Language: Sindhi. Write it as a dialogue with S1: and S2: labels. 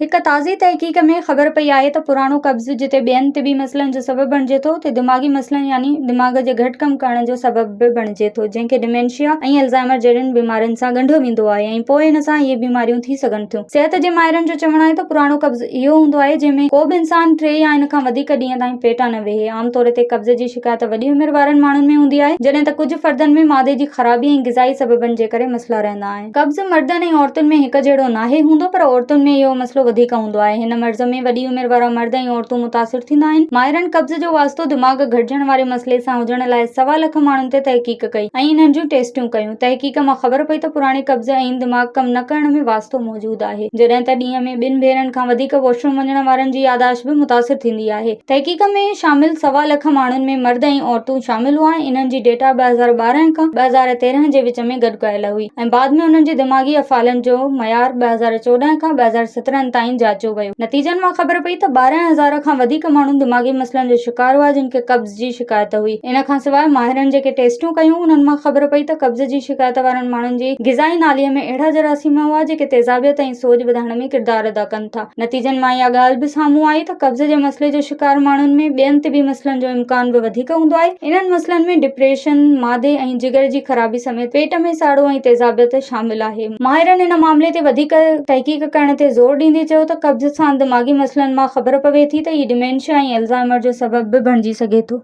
S1: هڪ تازي تحقيق ۾ خبر پئي آهي ته پراڻو قبض جتي ٻين طبي مسئلن جو سبب بڻجي ٿو اتي دماغي مسئلن يعني دماغ جي گهٽ ڪم ڪرڻ جو سبب به بڻجي ٿو جنهن کي ڊيمينشيا ۽ الزائمر جهڙين بيمارين سان ڳنڍيو ويندو آهي ۽ پوء ان سان اهي بيماريون ٿي سگهن ٿيون. صحت جي ماهرن جو چوڻ آهي ته پراڻو قبض اهو هوندو آهي جنهن ۾ ڪو به انسان ٽي يا ان کان وڌيڪ ڏينهن تائين پيٽان نه ويهي. عام طور تي قبض جي شڪايت وڏي عمر وارن ماڻهن ۾ هوندي آهي جڏهن ته ڪجهه فردن ۾ معدي جي خرابي ۽ غذائي سببن جي ڪري مسئلا رهندا آهن. قبض مردن ۽ عورتن ۾ هڪ جهڙو ناهي هوندو پر عورتن ۾ اهو مسئلو وڌيڪ هوندو آهي. هن مرض ۾ وڏي عمر وارا مرد ۽ عورتون متاثر ٿيندا آهن. ماهرن قبض جو واسطو دماغ گهٽجڻ واري مسئلي سان هجڻ لاء سوا لک ماڻهن تي تحقيق ڪئي ۽ انهن جون ٽيسٽون ڪيون. تحقيق مان خبر پئي ته پراڻي قبض ۽ دماغ ڪم نه ڪرڻ ۾ واسطو موجود آهي. جڏهن ته ڏينهن ۾ ٻن ڀيرن کان وڌيڪ واش روم وڃڻ وارن جي ياداشت به متاثر ٿيندي آهي. تحقيق ۾ شامل سوا لک ماڻهن ۾ مرد ۽ عورتون شامل هئا ۽ انهن جي ڊيٽا 2012 کان 2013 جي وچ ۾ گڏ ڪيل هئي. ۽ بعد ۾ انهن جي دماغي افعالن جو معيار 2014 کان 2017 تائين جاچيو ويو. نتيجن مان خبر پئي ته 12 هزار کان وڌيڪ ماڻهو دماغي مسئلن جو شڪار هئا جن کي قبض جي شڪايت هئي. ان کان سواء ماهرن جيڪي ٽيسٽون ڪيون انهن مان خبر پئي ته قبض جي شڪايت وارن ماڻهن جي غذائي ناليء ۾ اهڙا جراثيم هئا جيڪي تيزابيت ۽ سوڄ وڌائڻ ۾ ڪردار ادا ڪن ٿا. نتيجن مان اها ڳالهه به سامهون آئي ته قبض جي مسئلي جو شڪار ماڻهن ۾ ٻين طبي مسئلن جو امڪان به وڌيڪ هوندو آهي. انهن مسئلن ۾ ڊپريشن، معدي ۽ جگر جي خرابي سميت پيٽ ۾ ساڙو ۽ تيزابيت شامل آهي. ماهرن ان معاملي تي وڌيڪ تحقيق ڪرڻ تي زور ڏيندي چيو ته قبض سان دماغي مسئلن مان خبر پوي ٿي ته هي ڊيمينشيا ۽ الزائمر جو سبب به بڻجي سگهي ٿو.